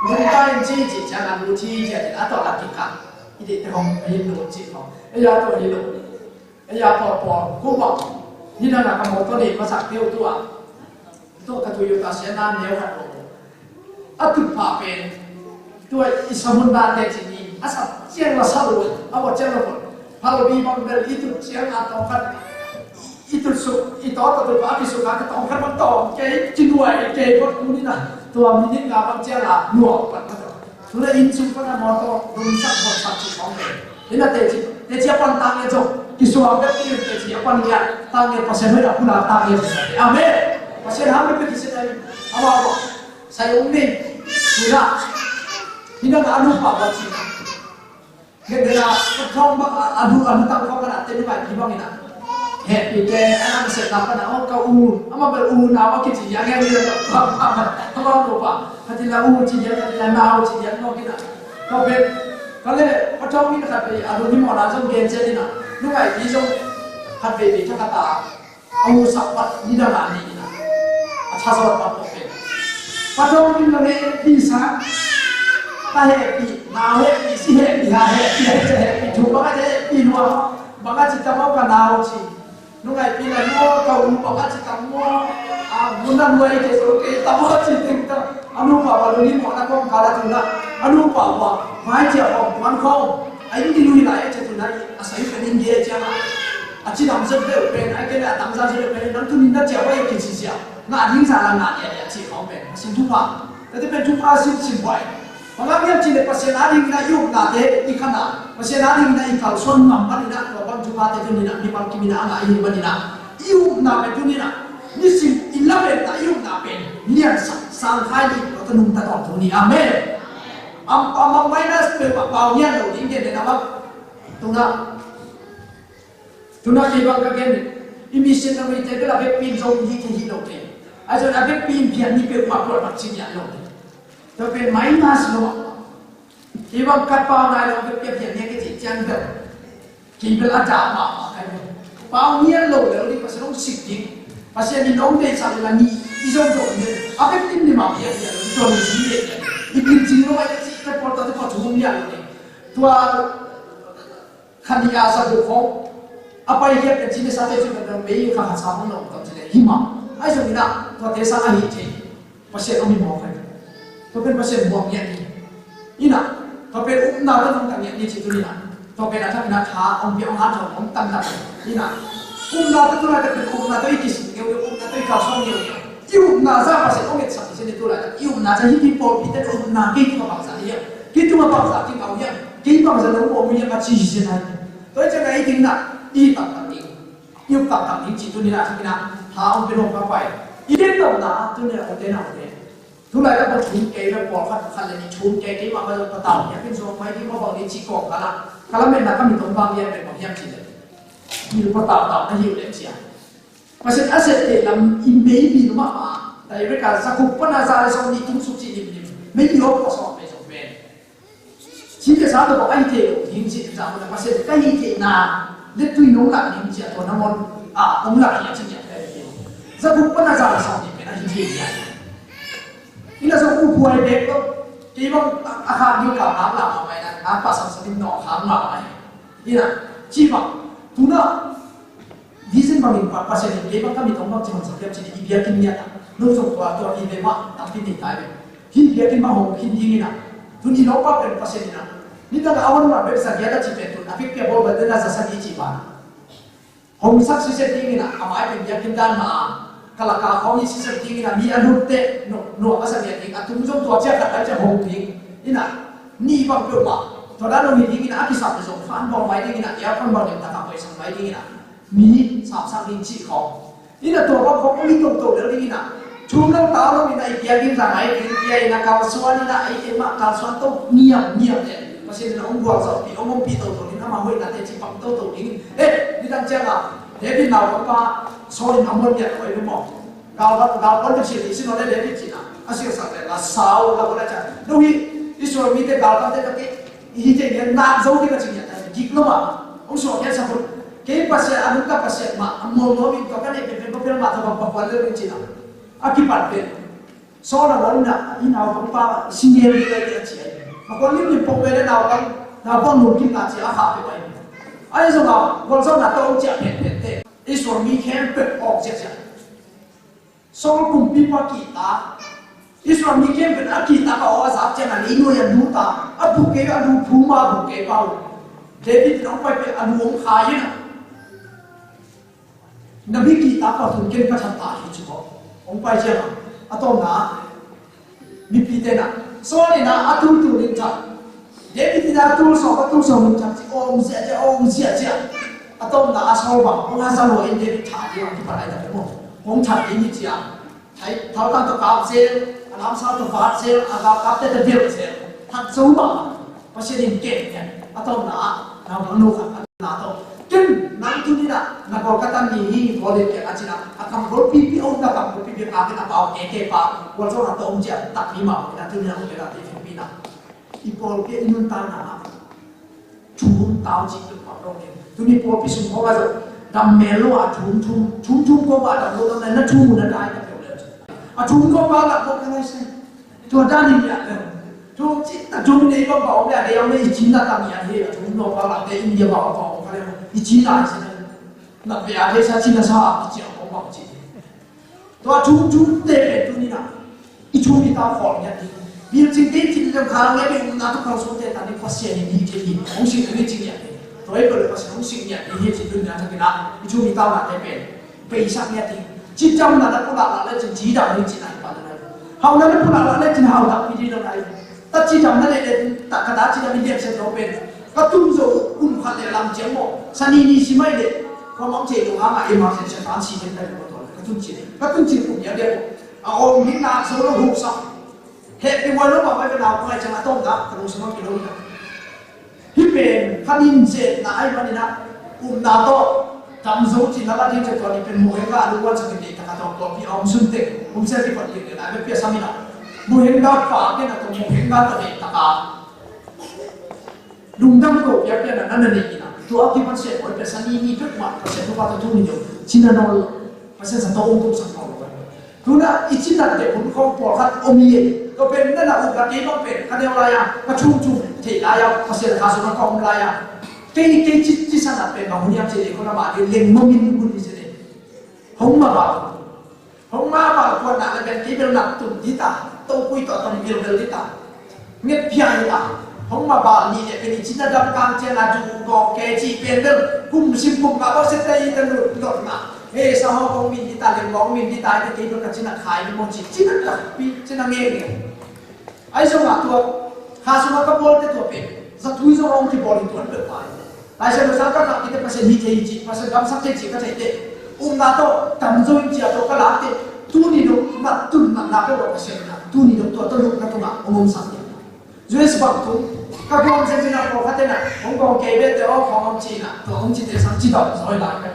Lungta in ci ci ciang a lu ci ci a din a tawh la kikang. I dih te hong a hin lu ci khong. Ei a tawh hi lo. Ei a pawlpawl, ko bang, nidang a ka mawtaw nei masak keu tua. Tua ka Toyota Sienna neu khat lo. A tut pha pen. Tua i samun dan le cin ni. A sap ciang la sa lo. A bawh ciang la bawh. Phalbi bang bel i tut ciang a tawng khat. I tut suk, i tawh tawh tut pha a kisuk a ka tawng khat bang tawng. Kei, kinuai, kei bawh tu ni na. Tua minute nga bang ciang a nuam pan ka tawh. Tuna inn sung pan a mawtaw, dum sak bawh sak cih khawng pen. Ina teci, teci a pan tang ngiat zong. Kisuang bek in teci a pan ngiat, tang ngiat Pasian hoih a pula tang ngiat. Amen. Pasian ham bek kisin ai. Ama bawh. Sai ung ni. Tuna. Ina na anu pa bawh cih. Ngen dena, ka thawng bang a, anu, anu tang khawng kan a ten ni bai ki bang ina. Hehpihte a na ka sepna pan a, aw ka u, amah bel u nau a kici hiang hiang hi lo, amah lo pa, khat in la u ci hiang, khat in la nau ci hiang maw, kina. Tua pen ka le Pa Thawng in khat vei a lung himawhna zong gen ciat in a, nungaipi zong khat vei vei thakhat a, a u sak pat nidang a ni in a, a tha zawt pat tawh pen Pa Thawng in la nge, hehpih sa, ta hehpih, nau hehpih, si hehpih, ha hehpih, hehpih, hehpih thu bang a hehpih lua, bang a ci ta maw ka nau ci. Nungaipi la lua ka u bang a ci ta maw, a mun a nuai te so kei ta maw ci teng ta. A nupa pa lung himawhna kawmkal a tun a, a nupa pa vai ciah khawng, kuan khawng, a inn ding uh hi lai a ci tun a, a sai pen inn ding a ciang a, a cidam zet deuh pen, a kei le a tangza zet deuh pen, nang tuni na ciah vai a kici sia, ngah ding za la ngah dia dia ci khawng pen, a sin thupha. Tate pen thupha sin sin huai. Bang hang hiam cih leh Pasian adingin a i upnate i khan a, Pasian adingin a i kalsuan ngam panin a, tua bang thuphate tuni in a, mi bangkim in a, a ngah i hi panin a, i upna pen tuni in a, nisim i lametna i upna pen liansak, sangkhai ding tua ta nungta tawntung ni. Amen. Am, am, am minus pen pa, pau ngian lo ding gen den a bang. Tuna, tuna kei bang ka gen, i missionary te bel a vekpi in Zomi hi thei hi lo thei. Ahi zongin a vekpi in biakni peuhmah kuan bang ci ngian lo thei. Tua pen minus lo. Kei bang ka pau nai lo, ka piapiak nia ka cih ciang bel, kei bel a dah mahmah ka hi. Pau ngian lo lel ding, Pasian hong sik ding. Pasian in hong deihsak lel a ni, i zong dong ni. A bek in ni mah piapiak lo, i tuan i si lel. I bil cing lo, a i cih ka pawl ta, ka pawl thum nia lo ni. Tua Khan hi a sa buk khawng a pai hiat kan cih le sa te cih kan dang bei kha khat sa hong na om tam cih le hi mah. Ahi zongin ah tuate sang ahi thei. Pasian om hi mawk ahi. Tua pen Pasian muak ngiat hi. Inah tua pen upna kan hong tang ngiat ni cih tuni ah. Tua pen a thak inah tha hong pia hong hat hong hong tam tak. Inah upna tua tu lai tak pen upna tua i kisin ngeu ngeu, upna tua i kalsuan ngeu ngeu. I upna zah Pasian hong etsak hi cih ni tu lai tak. I upna zah hih pi pawlpi ten upna kei tua bangzah hi hiam? Kei tua bangzah king au hiam? Kei bangzah nong muak mu hiam a ci hi cih nai. Tua hi ciangin a i ding na, i taktak ding, i up taktak ding cih tuni na, tuni na, tha hong pia nuam ka pai. I ding nopna, tuni na, ute na, ute. Tu lai ka bang thum kei bang pawlkhat, khat le nih thum kei, kei mah bang patau, ya kin zuang mai ding mah bang ni cih kawm ka la. Ka lametna ka mit hong bang lian bang hiam cih le. Bil patau tau na hi uh le ciang. Pasian a sep theih lam i mei bil mahmah. Direct a zakuk pan a za le sawm nih tung suk cih limlim. Mei bil hong pawsawh mei zong pen. Ci le sa tawh a hi thei lo ding ci le sa tawh Pasian ka hi theihna le tui nong lak ding ci a tua nangawn a hong lak hi a ci ciang ka hi thei lo. Zakuk pan a za le sawm nih pen a hi thei hi a. Ina zong u buai bek lo. Kei bang a khang ding ka hang la ma mai na a pa sam sa ding nong hang la mai. Ina ci bang tuna Vision bangin pa, Pasian in kei bang ka mit hong bang ci hong sak hiam cih leh i biakinn ngiat ah. No zong tua, tua i ve mah tampi nei tai ve. Hih biakinn mah hong khin ding inah. Tun i lawmpa pen Pasian inah. Nidang a hong mah bek sa giat a ci pen tun a pik pia bawl bal den a za sak i ci ban. Hong sak sisek ding inah. A mai pen biakinn dan mah a. Kalaka khawng i sisek ding inah. Mi a lut teh. No, no a sa giat ding. A tung zong tua ciah khat ai ciah hong ding. Inah. Ni bang peuh mah. Tua dan hong hi ding inah. A kisap zong fan bawl mai ding inah. Aircon bawl ding tak a poi sang mai ding inah. Mi sapsak ding cih khawng. Ina tua bang khawng om hi toto lel ding ina. Thum lo ta lo ina i pia ding zang ai ding pia ina kalsuan ina ai ding mah kalsuan to ngiam ngiam le. Pasian ina om gual zawh pi om om pi toto ding ama hoih na te cih pang toto ding. Eh, nidang ciang a David naupang pa Saul in a muan piak hoih lo maw. Galvan, galvan te cih ding sin lo le David cih na. A siasak le la Saul la ko la ciang. Lo hi Israel mite galvan te ka ke Hih teng hian nak zo ding a ci ngiat a, dik lo mah. Hong suak hian sa hun. Kei Pasian a nungta Pasian mah a mual nuam in tua ka neih penpen Pasian mah tawh bang pakhuan lel in ci lo. A kipan pen Saul a mual in a, i naupang pa si ngel ding a ci a. Pakhuan limlim pok pen a naupang, naupang nungkim na ci a khah peuh a. Ahi zongin a gualzawhna tawh hong ciah penpen te Israel mi khempeuh awk ziahziah. Saul kumpipa kihta, Israel mi khempeuh a kihta ka aw a zak ciangin a leinuai a luta, a buk kei a lu phuma buk kei pau. David in a hong pai peuh a lu hong khai in a, na mi kihta pathum ken ka that ta hi ci ko. Hong pai ciangin a tawmna mipite na Saul in a a tultul in that. David in a tul sawm a tul sawm in that ci awng ziahziah awng ziahziah. A tawmna a Saul bang hong haza lua in David that ding a kipan ai ta peuh maw. Hong that ding hi ci a. Thai thautang tawh kap zel, a lamsau tawh vat zel, a galkapte tawh delh zel. That zo mah. Pasian in kem hian a tawmna ah naupang no khat a na tawh ken nang tuni na Na Kolkata mi hi, college kiang a cina, a kam golpi pi, a upna kam golpi pi, a ken a pau keke pa, kual zong a tawm cia, tak mi ma, na tu ni na upna te fin pi na. I pawl ke i nuntakna ah thum tau cih peuhmah lo ding. Tuni pawlpi sung khawng ah zong dam mel lo a thum thum, thum thum khawng ah dam lo dam na, na thum na dai ka peuh le. A thum khawng ah lak khawng ka ngai se. Tua dan in ya le. Thum cih ta thum nei bang bang om le, a dei om le i cin na tam ya hi, a thum khawng ah lak te India bang bang om ka le i cin na i cin na. Na pe a dei sa cin na sa a i cin a bang bang cin. Tua thum thum te pen tuni na i thum i tau khol ngiat ding. Bil cing te cin lem khang ngiat ding, na tu khang sung te ta ni Pasian in hi thei hi, hong sing ni cing ngiat ding. Tua i pele Pasian hong sing ngiat ding hi cin tuni na ta kina i thum i tau na te pen. Peisak ngiat ding. Cidam na na pulak lak le cin cidam ni cin ai pa na nai. Hau na na pulak lak le cin hau tak pi di na nai. Ta cidam na le le ta ka ta cidam i liam sen lo pen. Ka tum zo kum khat le lam ciang maw. Sani ni si mai le. Ka mang cei lo hang a emergency tan si den ka lo to. Ka tum cin. Ka tum cin kum ya de. A om hi na zo lo hu sa. He pi wa lo ba mai ka na ko ai cang a tong da. Ka lo sa mang ki lo na. Hih pen kha nin zetna ahih manin ah upna tawh tam zo cihna la ding cia tua ni pen muhengga a lungkuan sak in deihtak a tawh tua pi a om sun teng um sia kipat lik len a bek pia sam in ah muhengga pa ken a tawh muhengga tawh deihtak a lungdam ko pia pia na na na nei in ah tua a kipan sia koi pia sa ni ni pek ma ka sia tu pa tawh tu ni deuh cina nawl Pasian sa tawh um tum sak nawn lo. Tuna i cinat te hun khawng pawlkhat om hi. Tua pen na na upna kei bang pen ka neu lai-a ka thum thum theih lai-a Pasian kha sungah ka om lai-a kei kei ci ci sanat pen bang hun hiam ci le kona mah kei leng mawngin hun hi ci le. Hong mah bal hong mah bal kuan nak le pen kei bel nak tun dita tawh kui tawh tawh ni bel bel dita. Nget piang hi ta. Hong mah bal ni le pen i cina dam kang ciang a du gawk ke ci pen bel kum sim kum ngah bawk se tei ta lut lot ngah. He sa haw kong min hi ta leng kong min hi ta i te kei bel ka cina khai ni maw ci cina takpi cina nge nge. Ai zong ah tua kha sung ah ka bawl te tua pen zatui zong hong kibawl hi tuan bel pai. Laisiangtho sang ka kah kite Pasian hi thei hi ci, Pasian damsak thei ci ka theite. Upna tawh tamzo in cia tawh ka lakte. Tuni dong mat tun matna peuh a Pasian in a tuni dong tua tawh lukna tungah hong omsak hi. U S bang tung ka guang zen zen a pawlkhat in a hong kong kei bete aw khawng hong ci in a tua hong cite sang ci dong zawi lai ka.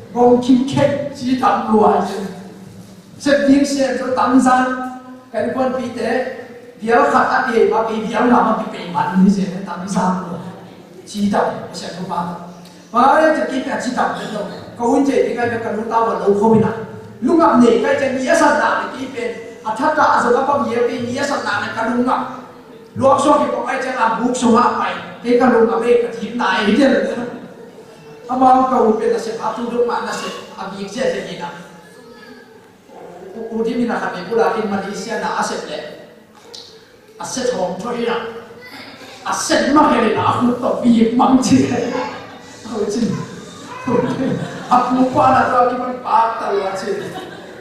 Gong kim khen ci dong luai zen. Sep ding sian zo tamzang. Kan kuanpihte bial khat a kei ma kei bial ngam a kipei man ni se ne tam i sam lo. Cidam a sian lo pa. Pare te kei pia cidam te lo. Ka un te kei kai ka lu ta wa lo ko mina. Lungam ne kai te ni a san na ne kei pen. A thata a zo ka pam ye kei ni a san na ne ka lungam. Luak so ki pam ai te a buk so ma pai. Kei ka lungam e ka thim na e hi te. Ama ka u pen a se a tu do ma na se a bik se te ni na. U, u dimin a khat vei bula in Malaysia na a sep leh a set hawm thaw in a a set mah khen in a khut tawh bik mang ci. Ho cin a pupa na tawh a kipan pak ta lua ci.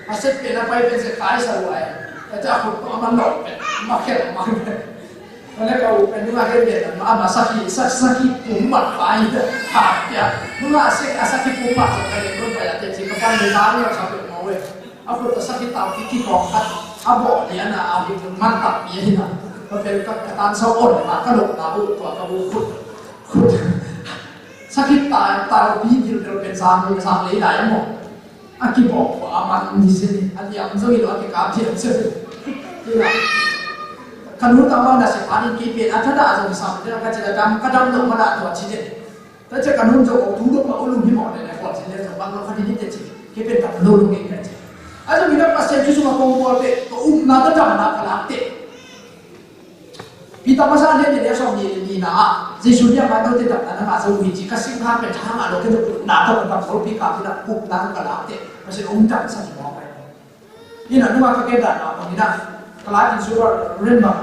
A set pen a pai pen se kai sa lua e. A ca khut tawh a man lawh pen mah khen mang pen. Mana ka u pen nunga gen gen ma ma sakhi sak sakhi pum mat pai ha pia nunga sek a sakhi pum mat ka gen pai a te ci ka pan ni ta ni ka pe mo we. A khut a sakhi tau ki ki kong khat a bawh lian a a hi man tak pi hi na. Ka pel ka ka tan sa on na ka lok na u tua ka u khut khut. Sakhi ta tau pi dil pel pen sang sang lei lai a maw. A kibawh khua a man ni se ni a liam zo hi lo a kikap thiam se ni. Ka nu ta ma na se pa ni ki pen a thada a zong sam te ka ci la dam ka dam lo ma da tua ci te. Ta cia ka nun zo ko tu do ma u lum hi mawh le le khual cin le zo bang lo kha ni ni te ci. Ki pen tam lo lum nge ka ci. A zo mi na Pasian Jesu ma kong bual te ko upna ta dam na ka lak te. Peter masa lian ni le sawm ni le ni na ah Jesu lian ma no te dam na na ma zo wi ci ka sing ha pen tha ma lo ke zo upna ta ka kol pi ka pi na upna ka lak te. Pasian um dam sa ni mawh ka. Ina nunga ka ke dam na pa ni na ka lak in su ren ma.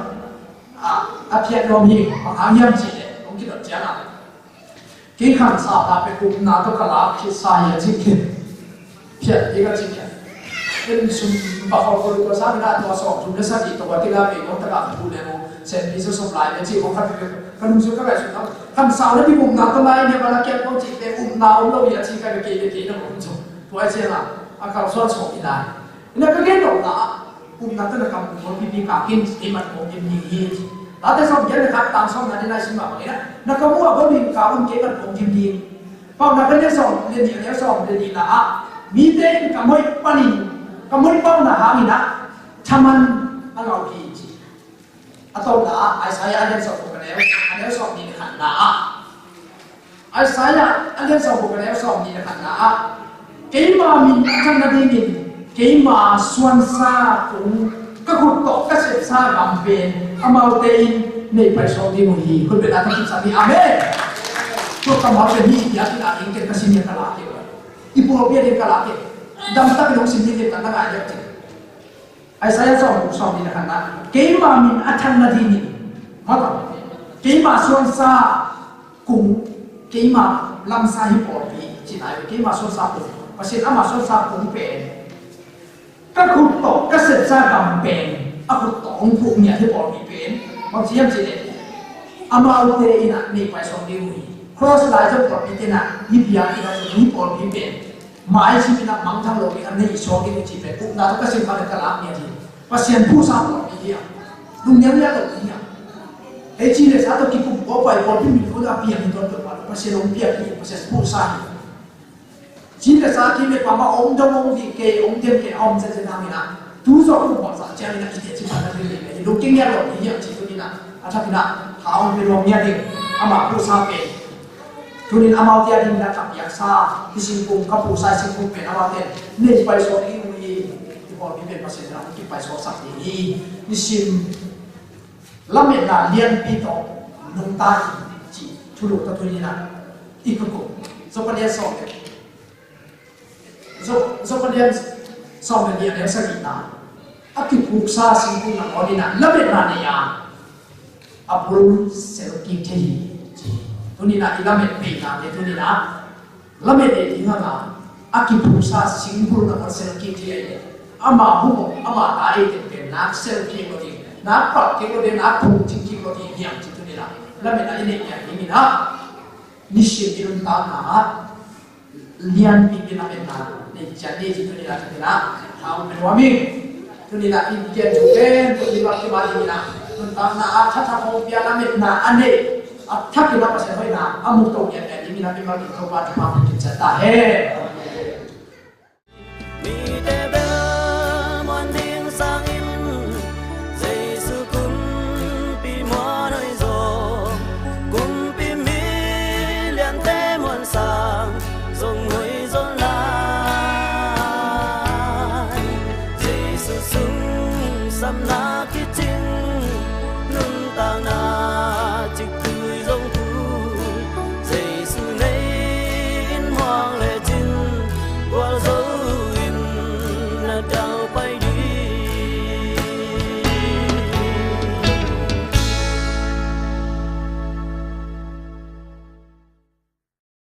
A phiat nuam hi ma ha hiam ci le ong ki dot ciang a. Kei khan sa ta pe upna tawh ka lak khit sa hi a cih khin. Phiat hi ka cih khin. Ken sum pa khol khol tua sa mina tua sawm thum le sa kih tua kila ve kong taka ka thu le mo. Sen pi sa sawm lai le cih kong khat pe ka lung sum ka gai sum na. Khan sa na pi upna tawh lai ne ba na kiat kong cih te upna um lo hi a cih ka ve kei le kei na kong sum. Tua i cih a a kal suan sawm hi lai. Ina ka gen lo ta upna tawh na kam kum pipi ka kin kei man kong kim ding hi. Late sawm gen na khat tang sawm na ni lai sim ma bang ina na ka mu a bawm in ka um kei man kong kim ding. Paunak a lian sawm le nih, a neu sawm le nihna ah, mite in ka moih panin, ka moih paunak hangin ah thaman a ngah uh hi, ci. A tawpna ah Isaiah a lian sawm guk, a neu, a neu sawm nih le khatna ah, Isaiah a lian sawm guk, a neu sawm nih le khatna ah, keima min a thang nadingin keima suansa kung, ka khut tawh ka sepsa gam pen amaute in nei paisuak ding uh hi. Khut beng a, ka kipsak hi. Amen. Tua kammal pen hi i piak in a, ken ka sim in ka la kei uh. I pawlpi a ding ka la kei. Damtakin hong sim ding ka na ngai deuh ci. Isaiah sawm guk, sawm nih le khatna, keima min a thang nadingin, mawtaw, keima suansa kung, keima lamsa hi pawlpi, ci lai, keima suansa kung, Pasian ama suansa kung pen, ka khut tawh ka sepsa gam pen, a khut tawh hong puk ngiat hi pawlpi pen, bang ci hiam cih leh, amaute in ah nei paisuak ding uh hi. Cross lai zong pawlpi te in ah, hi piak in ah, hi pawlpi pen mai sim in ah mangthang lo ding a nei suak ding uh ci pen, upna tawh ka sim kha le ka lak ngiat hi. Pasian phuhsa pawlpi hi a, lungniam ngiat lo hi a. Ei ci le sa tawh kikum kawpai pawlpi min khut a piang hi tuan tuan, Pasian hong piak hi, Pasian phuhsa hi. Ci le sa kim le pam a om dong om dih kei, om diam kei, a om zenzen hangin ah, tu zawh kum pawlsa ciangin ah i teci phat na ding hi. Lungkim ngiat lo hi hiam ci tuni in ah, a thak in ah, hong pe nuam ngiat ding, ama phuhsa pen. Tuni in amaute a ding in ah ka piaksa, hi singkung, ka phuhsa singkung pen amaute in nei paisuak ding uh hi. Hi pawlpi pen Pasian in ah hong kipaisuaksak ding hi. Nisim lametna lianpi tawh nungta hi, ci thulu tawh tuni in ah i kikum. Job a lian sawm le, Job, Job a lian sawm le nih, a neu sagihna, a kiphuksa singkung nangawn in ah lametna nei a, a bul sel kik thei hi, ci. Tuni in ah i lamet peihnate tuni in ah lamet ei ding hang a, a kiphuksa singbul nangawn sel kik thei a, ama hum, ama ta ei teng pen nak sel kik lo ding, nak palh kik lo ding, nak phung cing kik lo ding hiam ci tuni in ah lametna i neih ngiat ding in ah, nisim i nuntakna ah lianpi lametna nei ciat ni ci tuni in ah, tuni in ah hong pe nuam ing. Tuni in ah i gen thu pen tuni in ah kima ding in ah, nuntakna ah thathak hong pia lametna a nei, a thak in ah Pasian hoihna a mu to ngiat ngiat ding in ah mimal in Topa thupha hong pia ciat ta hen.